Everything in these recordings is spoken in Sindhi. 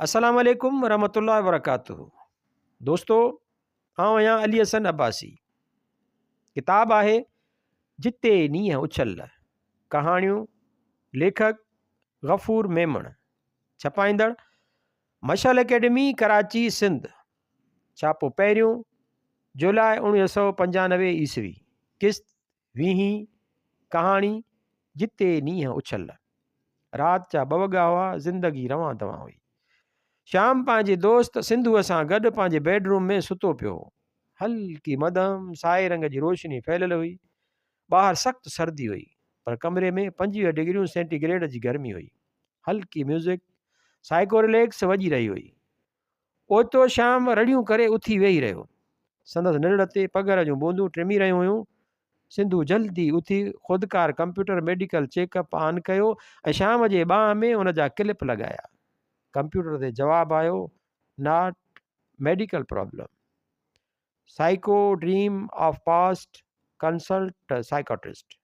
السلام عليڪم ورحمة الله وبرڪاته دوستو آئون آهيان علي حسن عباسي ڪتاب آهي جتي نينهن اڇل ڪهاڻيون ليکڪ غفور ميمڻ ڇپائيندڙ مشعل اڪيڊمي ڪراچي سنڌ ڇاپو پهريون جولاء 1995 عيسوي قسط ويهين ڪهاڻي جتي نينهن اڇل. رات جا ٻه وڳا هئا، زندگي روان دوان هئي. شيام پنهنجي دوست سنڌوء سان گڏ پنهنجي بيڊ روم ۾ ستو پيو هو. هلڪي مدهم سائي رنگ جي روشني ڦهليل هئي. ٻاهر سخت سردي هئي، پر ڪمري ۾ 25 ڊگريون سينٽي گريڊ جي گرمي هئي. هلڪي ميوزڪ، سائيڪو رليڪس وڄي رهي هئي. اوچتو شيام رڙيون ڪري اٿي ويهي رهيو. سندس نرڙ تي پگهر جون بوندون ٽمي رهيون هيون. سنڌو جلدي اٿي خودڪار computer medical check up on ڪيو ۽ شيام جي ٻانهن ۾ ان جا ڪلپ لڳايا. ڪمپيوٽر تي جواب آيو، not medical problem. Psycho dream of past consult psychiatrist.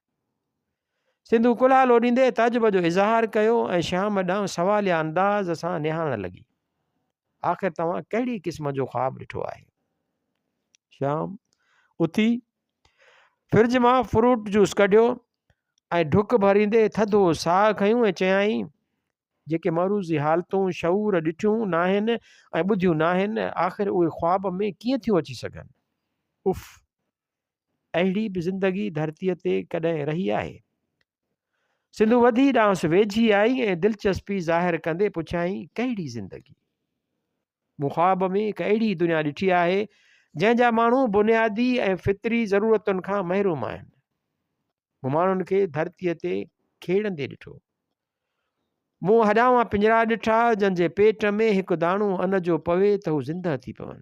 Sindhu ڪلها لوڏيندي تعجب جو اظهار ڪيو ۽ شيام ڏانهن سواليه انداز سان نهارڻ لڳي. آخر توهان ڪهڙي قسم جو خواب ڏٺو آهي؟ شيام اٿي فرج مان فروٽ جوس ڪڍيو ۽ ڍڪ ڀريندي ٿڌو ساهه کنيو ۽ چيائين، جيڪي معروضي حالتون شعور ڏٺيون ناهن ۽ ٻڌيون ناهن، آخر اهي خواب ۾ ڪيئن ٿيون اچي سگهن؟ اف! اهڙي به زندگي ڌرتيء تي ڪڏهن رهي آهي؟ سنڌو وڌي ڏانهس ويجهي آئي ۽ دلچسپي ظاهر ڪندي پڇيائين، ڪهڙي زندگي؟ مون خواب ۾ هڪ اهڙي دنيا ڏٺي آهي، جنهن جا ماڻهو بنيادي ۽ فطري ضرورتن کان محروم آهن. مون ماڻهن کي ڌرتيء تي کيڙندي ڏٺو. مون هڏاوان پڃرا ڏٺا، جن جي پيٽ ۾ هڪ داڻو ان جو پوي ته هو زندهه ٿي پون.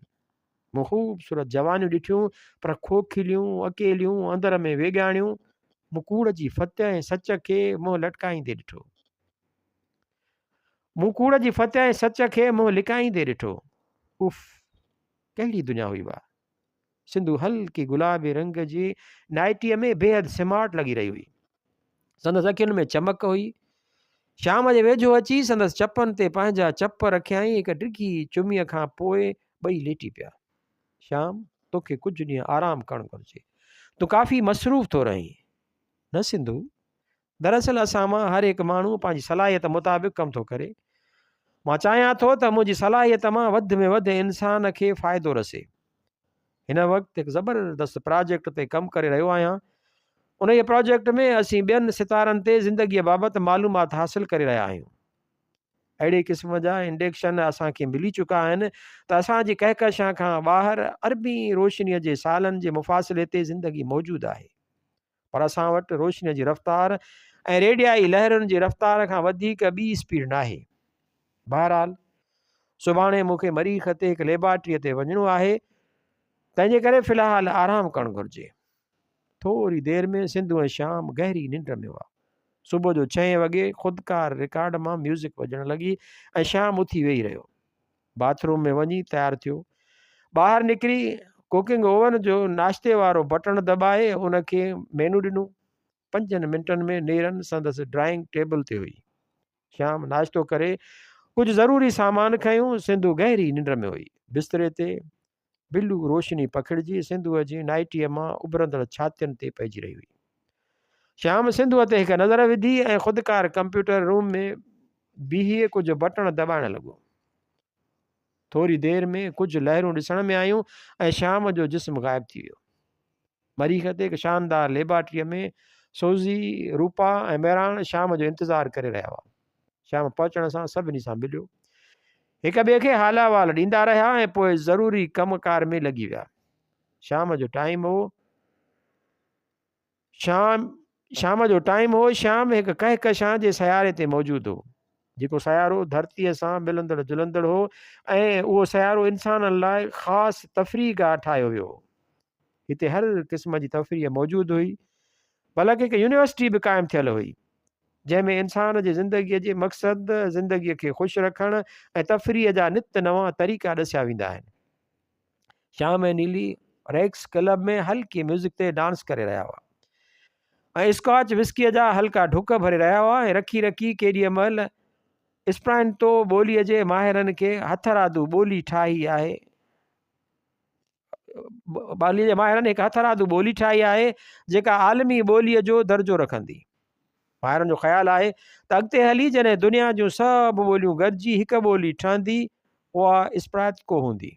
مون خوبصورت جوانيون ڏٺيون، پر کوکليون، اڪيليون، اندر ۾ ويڳاڻيون. مون ڪوڙ جي فتح ۽ سچ کي منهن لٽڪائيندي ڏٺو. مون ڪوڙ جي فتح ۽ سچ کي منهن لڪائيندي ڏٺو. اف! ڪهڙي دنيا هئي اها! سنڌو هلڪي گلابي رنگ جي نائٽيء ۾ بيحد سمارٽ لڳي رهي هئي. سندس اکين ۾ چمڪ هئي. شام جي ويجهو اچي سندس چپن تي پنهنجا چپ رکيائين. هڪ ڊگهي چميء کان پوء ٻئي ليٽي پيا. شام، توکي ڪجهه ڏينهن آرام ڪرڻ گهرجي. تون ڪافي مصروف ٿو رهين. نه سنڌو، دراصل اسان مان هر هڪ ماڻهو پنهنجي صلاحيت مطابق ڪم ٿو ڪري. مان چاهيان ٿو ته منهنجي صلاحيت مان وڌ ۾ وڌ انسان کي فائدو رسي. هن وقت هڪ زبردست پراجيڪٽ تي ڪم ڪري رهيو آهيان. انهيء پراجيڪٽ ۾ اسين ٻين ستارن تي زندگيء بابت معلومات حاصل ڪري رهيا آهيون. اهڙي قسم جا انڊيڪشن اسان کي ملي چڪا آهن ته اسان جي ڪهڪشان کان ٻاهر اربين روشنيء جي سالن جي مفاصلي تي زندگي موجود آهي. پر اسان وٽ روشنيء جي رفتار ۽ ريڊيائي لهرن جي رفتار کان وڌيڪ ٻي اسپيڊ ناهي. بهرحال، سڀاڻي مون کي مريخ تي هڪ ليبارٽريء تي وڃڻو آهي، تنهن جي ڪري في الحال آرام ڪرڻ گهرجي. ٿوري دير ۾ سنڌو ۽ شيام گهري ننڊ ۾ هئا. صبح جو ڇهين وڳي خودڪار رڪارڊ مان ميوزڪ وڄڻ لڳي ۽ شيام اٿي ويهي رهيو. باٿ روم ۾ وڃي تيار ٿيو. ٻاهر نڪري ڪوڪنگ اوون جو ناشتي وارو بٽڻ دٻائي ان کي مينو ڏنو. پنجن منٽن ۾ نيرن سندس ڊرائنگ ٽيبل تي هئي. شيام ناشتو ڪري ڪجهه ضروري سامان کنيو. سنڌو گهري ننڊ ۾ هئي. بستري تي بلو روشني پکڙجي سنڌوء جي نائٽيء مان اڀرندڙ ڇاتين تي پئجي رهي هئي. شيام سنڌوء تي هڪ نظر وڌي ۽ خودڪار ڪمپيوٽر روم ۾ بيهي ڪجهه بٽڻ دٻائڻ لڳو. ٿوري دير ۾ ڪجهه لهرون ڏسڻ ۾ آيون ۽ شيام جو جسم غائب ٿي ويو. مريخ تي هڪ شاندار ليبارٽريء ۾ سوزي، روپا ۽ مهراڻ شيام جو انتظار ڪري رهيا هئا. شيام پهچڻ سان سڀني سان مليو. هڪ ٻئي کي حال احوال ڏيندا رهيا ۽ پوء ضروري ڪم ڪار ۾ لڳي ويا. شام جو ٽائيم هو. شام شام جو ٽائيم هو. شيام هڪ ڪهڪشان جي سياري تي موجود هو. جيڪو سيارو ڌرتيء سان ملندڙ جلندڙ هو ۽ اهو سيارو انسانن لاء خاص تفريح گاهه ٺاهيو ويو هو. هتي هر قسم جي تفريح موجود هئي. بلڪ هڪ يونيورسٽي به قائم ٿيل هئي. جنهن ۾ انسان جي زندگيء جي مقصد، زندگيء کي خوش رکڻ ۽ تفريح جا نت نوان طريقا ڏسيا ويندا آهن. شيام ۽ نيلي ريڪس ڪلب ۾ هلڪي ميوزڪ تي ڊانس ڪري رهيا هئا ۽ اسڪاچ وسڪيء جا هلڪا ڍڪ ڀري رهيا هئا ۽ رکي رکي ڪيڏيء مهل اسپرانتو ٻوليء جي ماهرن کي هٿرادو ٻولي ٺاهي آهي. ٻوليء جي ماهرن هڪ هٿرادو ٻولي ٺاهي آهي، جيڪا عالمي ٻوليء جو درجو رکندي. ماهرن جو خيال آهي ته اڳتي هلي جڏهن دنيا جون سڀ ٻوليون گڏجي هڪ ٻولي ٺهندي، اها اسپرانتڪو هوندي.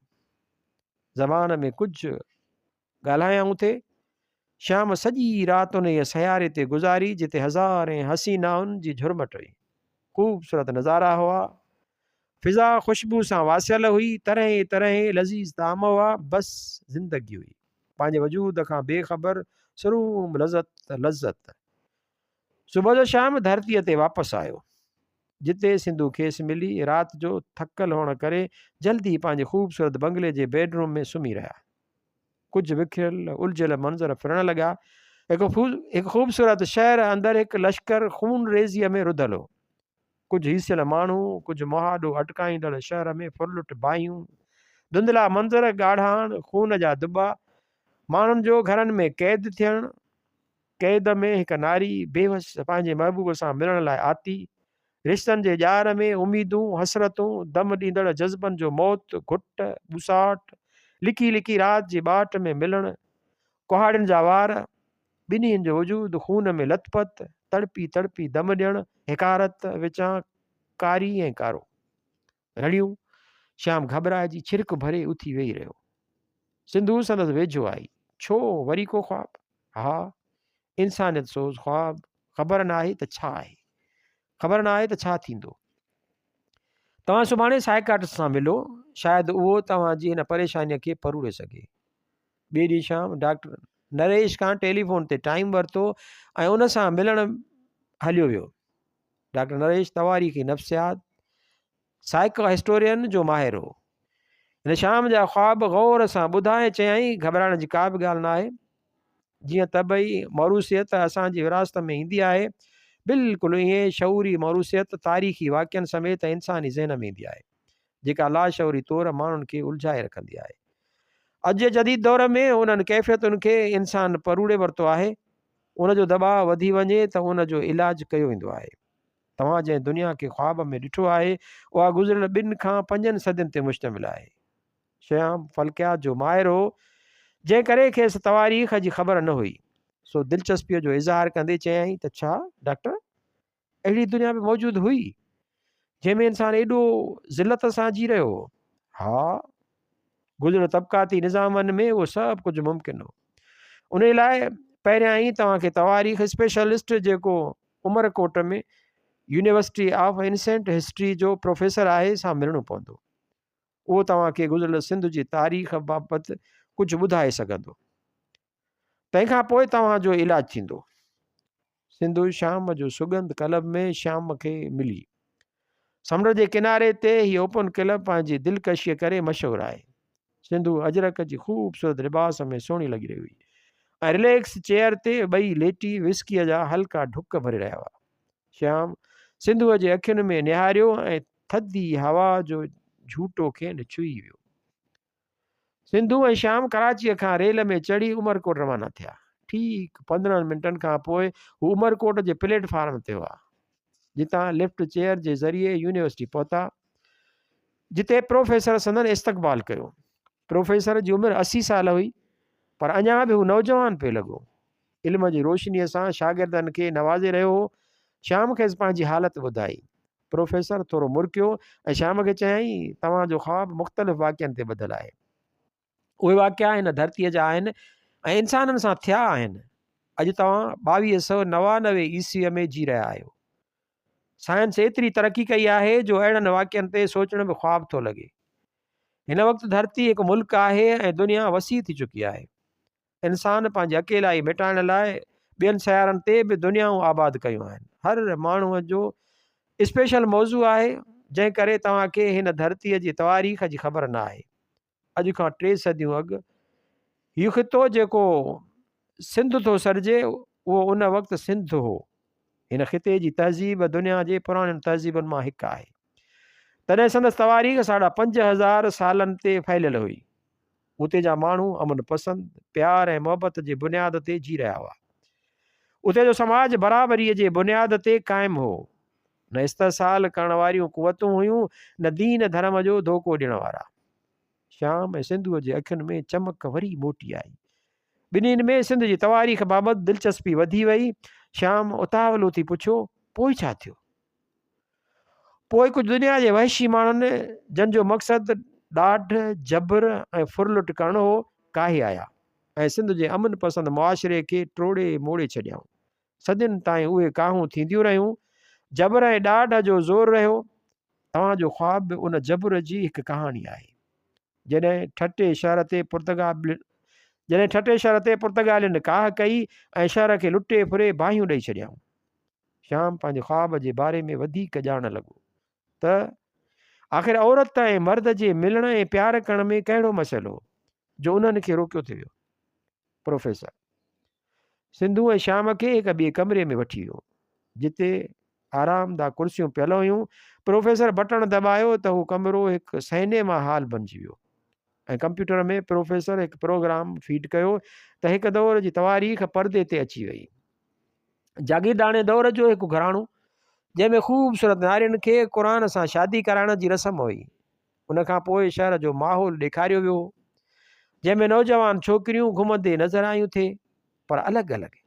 زبان ۾ ڪجهه ڳالهايائون ٿي. شيام سڄي رات انهيء سياري تي گذاري، جتي هزارين حسينائن جي جهرمٽ هئي. خوبصورت نظارا هئا. فضا خوشبو سان واسيل هئي. طرحين طرحين لذيذ طعام هئا. بس زندگي هئي. پنهنجي وجود کان بي خبر سروم لذت لذت. صبح جو شيام ڌرتيء تي واپس آيو. جتي سنڌو کيس ملي. رات جو ٿڪل هئڻ ڪري جلدي پنهنجي خوبصورت بنگلي جي بيڊ روم ۾ سمهي رهيا. ڪجهه وکريل الجهيل منظر ڦرڻ لڳا. هڪ خوبصورت شهر اندر هڪ لشڪر خونريزيء ۾ رڌل هو. ڪجهه هيسيل ماڻهو، ڪجهه مهاڏو اٽڪائيندڙ شهر ۾ ڦرلٽ باهيون، ڌنڌلا منظر، ڳاڙهاڻ، خون جا دٻا، ماڻهن جو گهرن ۾ قيد ٿيڻ، قيد ۾ هڪ ناري بيوس پنهنجي محبوب سان ملڻ لاء آتي، رشتن جي ڄار ۾ اميدون، حسرتون، دم ڏيندڙ جذبن جو موت، گهٽ، ٻوساٽ، لڪي لڪي رات جي ٻاٽ ۾ ملڻ، ڪهاڙين جا وار، ٻنهين جو وجود خون ۾ لت پت، تڙپي تڙپي دم ڏيڻ، حقارت وچان ڪاري ۽ ڪارو. رڙيون، شيام گهٻرائجي ڇرڪ ڀري اٿي ويهي رهيو. سنڌو سندس ويجهو آئي. ڇو، وري ڪو خواب؟ ها، انسانيت سوز خواب، خبر ناهي ته ڇا آهي. خبر ناهي ته ڇا ٿيندو. توهان سڀاڻي سائيڪاٽرسٽ سان ملو، شايد اهو توهان جي هن پريشانيء کي پروڙي سگهي. ٻئي ڏينهن شام ڊاڪٽر نريش کان ٽيليفون تي ٽائيم ورتو ۽ ان سان ملڻ هليو ويو. ڊاڪٽر نريش تواريخي نفسيات، سائيڪو هسٽورين، جو ماهر هو. هن شام جا خواب غور سان ٻڌا ۽ چيائين، گهٻرائڻ جي ڪا به ڳالهه ناهي. جيئن طبعي موروثيت اسان جي وراثت ۾ ايندي آهي، بلڪل ائين شعوري موروثيت تاريخي واقعن سميت انساني ذهن ۾ ايندي آهي، جيڪا لاشعوري طور ماڻهن کي الجهائي رکندي آهي. اڄ جي جديد دور ۾ انهن ڪيفيتن کي انسان پروڙي ورتو آهي. ان جو دٻاء وڌي وڃي ته ان جو علاج ڪيو ويندو آهي. توهان جنهن دنيا کي خواب ۾ ڏٺو آهي، اها گذريل ٻن کان پنجن صدين تي مشتمل آهي. شيام فلڪيات جو ماهر هو، جنهن ڪري کيس تواريخ جي خبر نه هئي، سو دلچسپيء جو اظهار ڪندي چيائين ته ڇا ڊاڪٽر! اهڙي دنيا به موجود هئي، جنهن ۾ انسان ايڏو ذلت سان جي رهيو هو؟ ها، گذريل طبقاتي نظامن ۾ اهو سڀ ڪجهه ممڪن هو. انهيء لاء پهريائين توهان کي تواريخ اسپيشلسٽ جيڪو Umerkot ۾ university of ancient history جو پروفيسر آهي سان ملڻو پوندو. اهو توهان کي گذريل سنڌ جي تاريخ بابت ڪجهه ٻڌائي سگهندو. تنهن کان پوء توهان جو علاج ٿيندو. سنڌو شام جو سڳنڌ ڪلب ۾ شيام کي ملي. سمنڊ جي ڪناري تي هي اوپن ڪلب پنهنجي دلڪشيء ڪري مشهور آهي. سنڌو اجرڪ جي خوبصورت لباس ۾ سهڻي لڳي رهي هئي ۽ رليڪس چيئر تي ٻئي ليٽي وسڪيء جا هلڪا ڍڪ ڀري رهيا هئا. شيام سنڌوء جي اکين ۾ نهاريو ۽ ٿڌي هوا جو جهوٽو کين ڇهي ويو. سنڌو ۽ شيام ڪراچيء کان ريل ۾ چڙهي عمرڪوٽ روانا ٿيا. ٺيڪ 15 منٽن کان پوء هو عمرڪوٽ جي پليٽ فارم تي هئا، جتان لفٽ چيئر جي ذريعي يونيورسٽي پهتا، جتي پروفيسر سندن استقبال ڪيو. پروفيسر جي عمر 80 سال هئي، پر اڃا به هو نوجوان پئي لڳو. علم جي روشنيء سان شاگردن کي نوازي رهيو هو. شيام کيس پنهنجي حالت ٻڌائي. پروفيسر ٿورو مرڪيو ۽ شيام کي چيائين، توهان جو خواب مختلف واقعن تي ٻڌل آهي. اهي واقعا هن ڌرتيء جا آهن ۽ انسانن سان ٿيا آهن. اڄ توهان 2299 عيسويء ۾ جي رهيا آهيو. سائنس ايتري ترقي ڪئي آهي جو اهڙن واقعن تي سوچڻ به خواب ٿو لڳي. هن وقت ڌرتي هڪ ملڪ آهي ۽ دنيا وسيع ٿي چڪي آهي. انسان پنهنجي اڪيلائي مٽائڻ لاء ٻين سيارن تي به دنيائون آباد ڪيون آهن. هر ماڻهوء جو اسپيشل موضوع آهي، جنهن ڪري توهان کي هن ڌرتيء جي تواريخ جي خبر نه آهي. اڄ کان ٽي صديون اڳ هي خطو جيڪو سنڌ ٿو سڏجي، اهو ان وقت سنڌ هو. هن خطي جي تهذيب دنيا جي پراڻين تهذيبن مان هڪ آهي. تڏهن سندس تواريخ ساڍا 5000 سالن تي ڦهليل هئي. اتي جا ماڻهو امن پسند، پيار ۽ محبت جي بنياد تي جي رهيا هئا. اتي جو سماج برابريء جي بنياد تي قائم هو. نه استحصال ڪرڻ واريون قوتون هيون، نه دين ڌرم جو ڌوڪو ڏيڻ وارا. شيام ۽ سنڌوء جي اکين ۾ چمڪ وري موٽي آئي. ٻنهين ۾ سنڌ جي تواريخ بابت دلچسپي وڌي وئي. شيام اتاولو ٿي پڇيو، پوء ڇا ٿيو؟ پوء ڪجهه دنيا جي وحشي ماڻهن، جن جو مقصد ڏاڍ، جبر ۽ ڦرلٽ ڪرڻ هو، ڪاهي آيا ۽ سنڌ جي امن پسند معاشري کي ٽوڙي موڙي ڇڏيائون. صدين تائين اهي ڪاهون ٿينديون رهيون. جبر ۽ ڏاڍ جو زور رهيو. توهان جو خواب به ان جبر جي هڪ ڪهاڻي آهي. جڏهن ٺٽي شهر تي جڏهن ٺٽي شهر تي پرتگالين ڪاهه ڪئي ۽ شهر کي لٽي ڦري باهيون ڏئي ڇڏيائون. شيام پنهنجي خواب جي باري ۾ وڌيڪ ڄاڻڻ لڳو ته آخر عورت ۽ مرد جي ملڻ ۽ پيار ڪرڻ ۾ ڪهڙو مسئلو هو جو انهن کي روڪيو ٿي ويو. پروفيسر سنڌو ۽ شيام کي هڪ ٻئي ڪمري ۾ وٺي ويو جتي آرامده ڪرسيون پيل هيون. پروفيسر بٽڻ دٻايو ته هو ڪمرو هڪ سئنيما هال بنجي ويو ۽ ڪمپيوٽر ۾ پروفيسر هڪ پروگرام فيڊ ڪيو ته هڪ دور جي تواريخ پردي تي اچي وئي. جاگيرداڻي دور جو هڪ گهراڻو جنهن ۾ خوبصورت نارين کي قرآن سان شادي ڪرائڻ جي رسم هئي. ان کان پوء شهر جو ماحول ڏيکاريو ويو هو جنهن ۾ نوجوان ڇوڪريون گهمندي نظر آيون ٿي پر الڳ الڳ.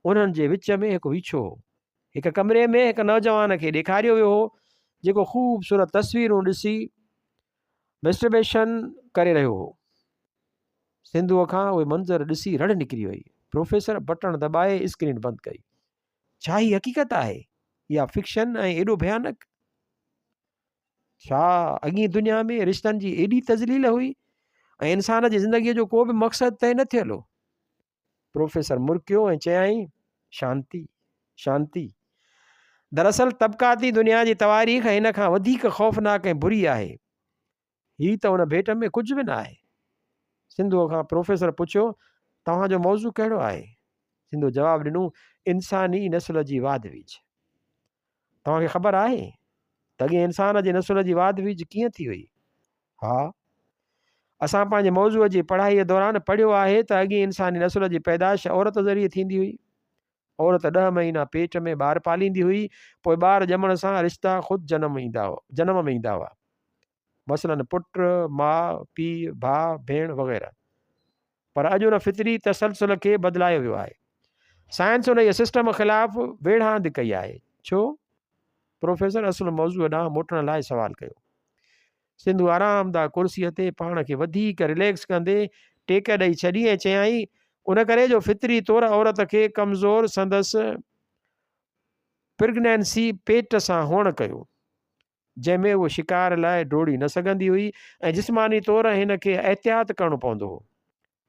انهن جي وچ ۾ هڪ ويڇو هو. هڪ ڪمري ۾ هڪ نوجوان کي ڏيکاريو ويو هو جيڪو خوبصورت تصويرون ڏسي مسٽربيشن ڪري رهيو هو. سنڌوء کان اهي منظر ڏسي رڙ نڪري وئي. پروفيسر بٽڻ دٻائي اسڪرين بند ڪئي. ڇا هي حقيقت آهي يا فڪشن ۽ ايڏو ڀيانڪ؟ ڇا اڳين دنيا ۾ رشتن جي ايڏي تذليل هئي ۽ انسان جي زندگيء جو ڪو به مقصد طئي نه ٿيل هو؟ پروفيسر مرڪيو ۽ چيائين، شانتي، شانتي. دراصل طبقاتي دنيا جي تواريخ هن کان وڌيڪ خوفناڪ ۽ بري آهي. هي ته ان ڀيٽ ۾ ڪجهه به نه آهي. سنڌوء کان پروفيسر پڇيو، توهان جو موضوع ڪهڙو آهي؟ سنڌوء جواب ڏنو، انساني نسل جي واڌ ويجهه. توهان کي خبر آهي ته اڳئين انسان جي نسل جي واڌ ويجهه ڪيئن ٿي هئي؟ ها. اسان پنهنجي موضوع جي پڙهائيء دوران پڙهيو آهي ته اڳئين انساني نسل جي پيدائش عورت ذريعي ٿيندي هئي. عورت ڏهه مهينا پيٽ ۾ ٻار پاليندي هئي، پوء ٻار ڄمڻ سان رشتا خود جنم جنم ۾ ايندا هئا. مثلاً پٽ، ماء، پيء، ڀاء، ڀيڻ وغيره. پر اڄ ان فطري تسلسل کي بدلايو ويو آهي. سائنس انهيء سسٽم خلاف ويڙهاند ڪئي آهي. ڇو؟ پروفيسر اصل موضوع ڏانهن موٽڻ لاء سوال ڪيو. سنڌو آرامده ڪرسيء تي پاڻ کي وڌيڪ رليڪس ڪندي ٽيڪ ڏئي ڇڏي ۽ چيائين، ان ڪري جو فطري طور عورت کي ڪمزور سندس پرگنينسي پيٽ سان هئڻ ڪيو. جنهن ۾ هوء شڪار لاء ڊوڙي نه سگهندي هئي ۽ جسماني طور هن کي احتياط ڪرڻو پوندو هو،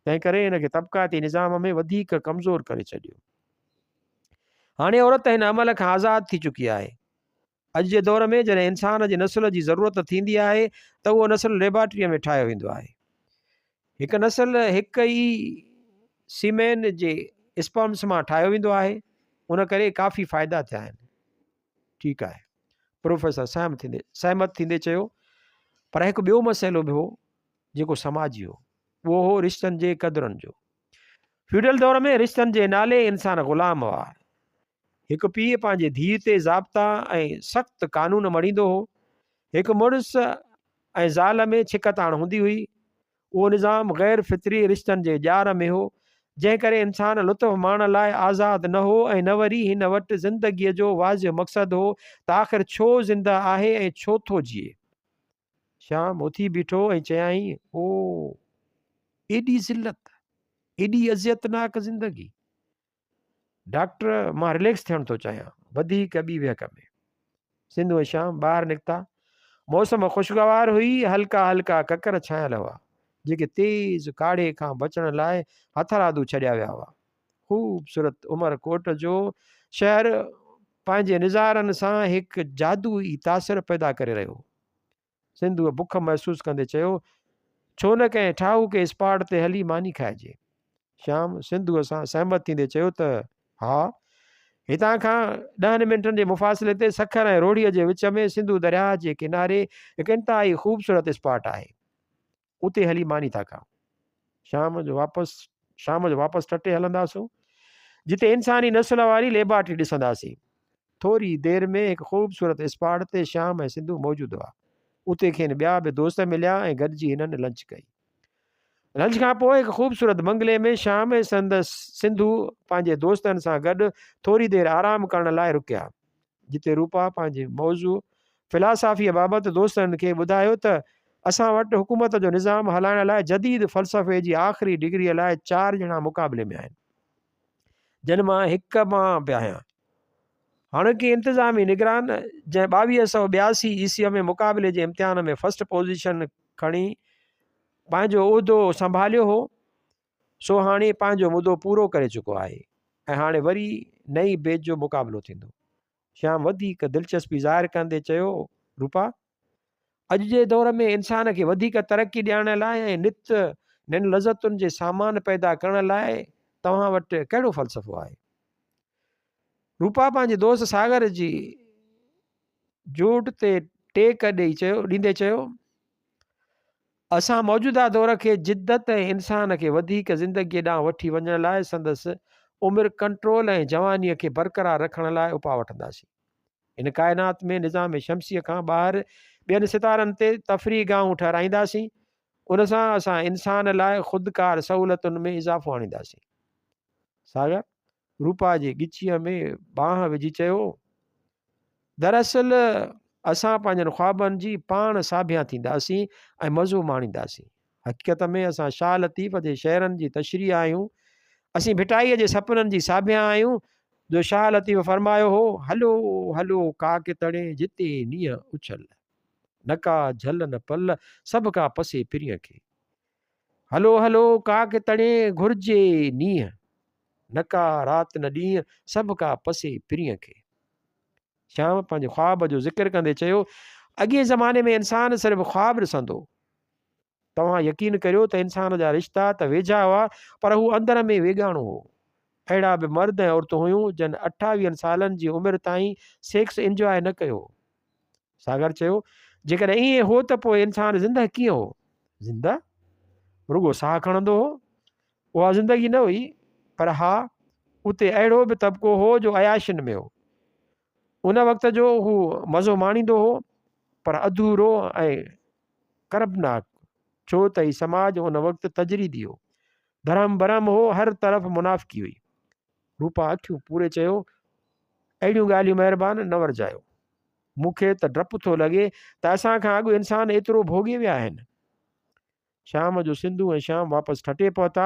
تنهنڪري هن کي طبقاتي نظام ۾ وڌيڪ ڪمزور ڪري ڇڏيو. هاڻي عورت هن عمل کان آزاد ٿي چڪي آهي. اڄ جي دور ۾ جڏهن انسان جي نسل جي ضرورت ٿيندي آهي ته اهو نسل ليبارٽريء ۾ ٺاهيو ويندو آهي. هڪ نسل هڪ ئي سيمين جي اسپرمس مان ٺاهيو ويندو آهي، ان ڪري ڪافي فائدا ٿيا آهن. ٺيڪ آهي. پروفيسر سهمت ٿيندي چيو، پر هڪ ٻيو مسئلو به هو، جيڪو سماجي هو. اهو هو رشتن جي قدرن جو. فيوڊل دور ۾ رشتن جي نالي انسان غلام هئا. هڪ پيء پنهنجي ڌيء تي ضابطا ۽ سخت قانون مڙهيندو هو. هڪ مڙس ۽ زال ۾ ڇڪتاڻ هوندي هئي. اهو نظام غير فطري رشتن جي ڄار ۾ هو، جنهن ڪري انسان لطف ماڻڻ لاء آزاد نه هو ۽ نه وري هن وٽ زندگيء جو واضح مقصد هو ته آخر ڇو زنده آهي ۽ ڇو ٿو جيئي. شيام اٿي بيٺو ۽ چيائين، او! ايڏي ذلت، ايڏي اذيتناڪ زندگي! ڊاڪٽر، مان رليڪس ٿيڻ ٿو چاهيان، وڌيڪ ٻي ويهڪ ۾. سنڌو ۽ شيام ٻاهر نڪتا. موسم خوشگوار هئي، هلڪا هلڪا ڪڪر ڇانيل هئا، جيڪي تيز ڪاڙهي کان بچڻ لاء هٿرادو ڇڏيا ويا هئا. خوبصورت عمر ڪوٽ جو شهر پنهنجي نظارن سان هڪ جادوئي تاثر پيدا ڪري رهيو هو. سنڌوء بک محسوس ڪندي چيو، ڇو نه ڪنهن ٺاهوڪي اسپاٽ تي هلي ماني کائجي. شيام سنڌوء سان سهمت ٿيندي چيو ته، ها، هتان کان ڏهن منٽن جي مفاصلي تي سکر ۽ روهڙيء جي وچ ۾ سنڌو درياهه جي ڪناري هڪ انتهائي خوبصورت اسپاٽ آهي. اتي هلي ماني ٿا کائون. شام جو واپس شام جو واپس ٺٽي هلنداسون، جتي انساني نسل واري ليبارٽري ڏسنداسين. ٿوري دير ۾ هڪ خوبصورت اسپاٽ تي شيام ۽ سنڌو موجود هئا. اتي کين ٻيا به دوست مليا ۽ گڏجي هنن لنچ ڪئي. لنچ کان پوء هڪ خوبصورت بنگلي ۾ شيام ۽ سندس سنڌو پنهنجي دوستن سان گڏ ٿوري دير آرام ڪرڻ لاء رڪيا. جتي روپا پنهنجي موضوع فلاسافيء بابت دوستن کي ٻڌايو ته اسان وٽ حڪومت جو نظام هلائڻ لاء جديد فلسفي جي آخري ڊگريء لاء چار ڄڻا مقابلي ۾ آهن، جن مان هڪ مان به آهيان. هاڻوڪي انتظامي نگران، جنهن 2282 عيسويء ۾ مقابلي جي امتحان ۾ فرسٽ پوزيشن کڻي پنهنجو عهدو سنڀاليو هو، سو هاڻي پنهنجو مدو پورو ڪري چڪو آهي ۽ هاڻي وري نئين بيچ جو مقابلو ٿيندو. شيام وڌيڪ دلچسپي ظاهر ڪندي چيو، روپا! اڄ جي دور ۾ انسان کي وڌيڪ ترقي ڏيارڻ لاء ۽ نت نين لذتن جي سامان پيدا ڪرڻ لاء توهان وٽ ڪهڙو فلسفو آهي؟ روپا پنهنجي دوست ساگر جي جوٽ تي ٽيڪ ڏئي چيو ڏيندي چيو، اسان موجوده دور کي جدت ۽ انسان کي وڌيڪ زندگيء ڏانهن وٺي وڃڻ لاء سندس عمر ڪنٽرول ۽ جوانيء کي برقرار رکڻ لاء اپاء وٺنداسين. هن ڪائنات ۾ نظام شمسيء کان ٻاهر ٻين ستارن تي تفريح گاهون ٺهرائينداسين. ان سان اسان انسان لاء خودڪار سهولتن ۾ اضافو آڻينداسين. ساگر روپا جي ڳچيء ۾ ٻانهن وجهي چيو، دراصل اسان پنهنجن خوابن جي پاڻ ساڀيان ٿينداسين ۽ مزو ماڻينداسين. حقيقت ۾ اسان شاهه لطيف جي شعرن جي تشريح آهيون. اسين ڀٽائيء جي سپنن جي ساڀيان آهيون، جو شاهه لطيف فرمايو هو، هلو هلو ڪاڪ تڙي، جتي نينهن اڇل. نه ڪا جهل نه پل، سڀ ڪا پسي پرينء کي. هلو هلو ڪاڪ تڙي، گهرجي نينهن. نه ڪا رات نه ڏينهن، سڀ ڪا پسي پرينء کي. شيام پنهنجي خواب جو ذڪر ڪندي چيو، اڳئين زماني ۾ انسان صرف خواب ڏسندو هو. توهان يقين ڪريو ته انسان جا رشتا ته ويجها هئا پر هو اندر ۾ ويڳاڻو هو. اهڙا به مرد ۽ عورتون هيون جن اٺاويهن سالن جي عمر تائين سيڪس انجواء نه ڪيو هو. ساگر چيو، جيڪڏهن ائين هو ته پوء انسان زندهه ڪيئن هو؟ زندهه؟ رڳو ساهه کڻندو هو. اها زندگي نه هئي، پر ها، اتي اهڙو به طبقو هو جو عياشين ۾ هو. ان وقت جو هو مزو ماڻيندو هو، پر اڌورو ۽ ڪربناڪ، ڇو ته هي سماج ان وقت تجريدي هو. درهم برهم هو، هر طرف منافقي هئي. روپا اکيون پوري چيو، اهڙيون ڳالهيون مهربان نه ورجايو. مون کي ته ڊپ ٿو لڳي ته اسان کان اڳ انسان ايترو ڀوڳي ويا آهن. شام جو سنڌو ۽ شيام واپس ٺٽي پهتا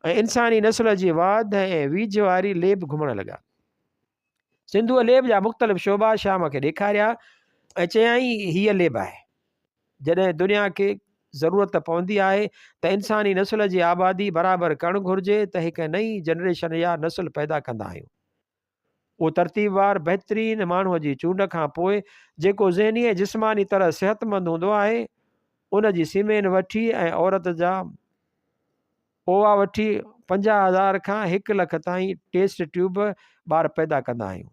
۽ انساني نسل جي واڌ ۽ ويجهه واري ليب گهمڻ لڳا. سنڌوء ليب جا مختلف شعبا شيام کي ڏيکاريا ۽ چيائين هيء ليب آهي. جڏهن دنيا کي ضرورت پوندي آهي ته انساني نسل جي آبادي برابر ڪرڻ گهرجي ته هڪ نئين جنريشن يا نسل پيدا ڪندا آهيون. اهو ترتيبوار بهترين ماڻهوء جي چونڊ کان پوء جيڪو ذهني ۽ جسماني طرح صحتمند هوندو آهي، ان جي سيمين وٺي ۽ عورت جا اووا وٺي 50,000 کان هڪ لک تائين ٽيسٽ ٽيوب ٻار پيدا ڪندا آهيون.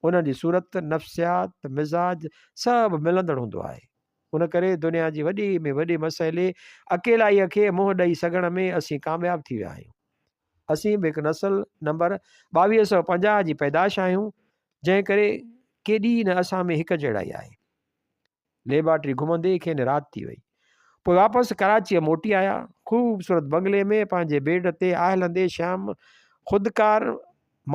انهن جي صورت، نفسيات، مزاج سڀ ملندڙ هوندو آهي. ان ڪري دنيا جي وڏي ۾ وڏي مسئلي اڪيلائيء کي منهن ڏئي سگهڻ ۾ اسين ڪامياب ٿي ويا آهيون. اسين به هڪ نسل نمبر 2250 جي پيدائش آهيون، جنهن ڪري ڪيڏي نه اسان ۾ هڪ جهڙائي آهي. ليبارٽري گهمندي کين رات ٿي وئي. پوء واپس ڪراچيء موٽي آيا. خوبصورت بنگلي ۾ پنهنجي بيڊ تي آهلندي شيام خودڪار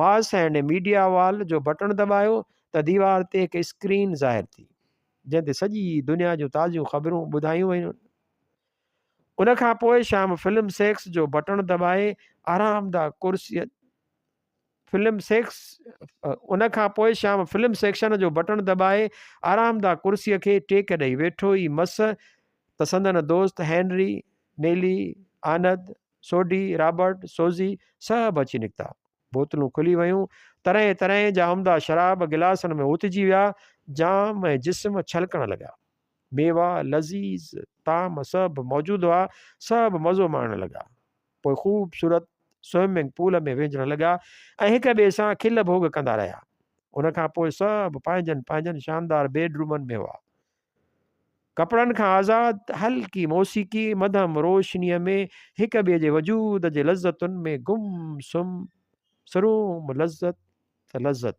ماس اينڊ ميڊيا وال جو بٽڻ دٻايو ته ديوار تي هڪ اسڪرين ظاهر ٿي، جنهن تي سڄي دنيا جون تازيون خبرون ٻڌايون ويون. ان کان پوء شيام فلم سيڪس جو بٽڻ دٻائي آرامده ڪرسيء فلم سيڪس ان کان پوء شيام فلم سيڪشن جو بٽڻ دٻائي آرامده ڪرسيء کي ٽيڪ ڏئي ويٺو ئي مس ته سندن دوست هينري، نيلي، آند، سوڍي، رابرٽ، سوزي سڀ اچي نڪتا. بوتلون کلي ويون، طرحين طرحين جا عمدا شراب گلاسن ۾ اوتجي ويا، جام ۽ جسم ڇلڪڻ لڳا. ميوا، لذيذ طعام سڀ موجود هئا، سڀ مزو ماڻڻ لڳا. پوء خوبصورت سوئمنگ پول ۾ وهنجڻ لڳا ۽ هڪ ٻئي سان کل ڀوڳ ڪندا رهيا. ان کان پوء سڀ پنهنجن پنهنجن شاندار بيڊ رومن ۾ هئا. ڪپڙن کان آزاد، هلڪي موسيقي، مڌم روشنيء ۾ هڪ ٻئي جي وجود جي لذتن ۾ گم سم، سروم لذت ته لذت.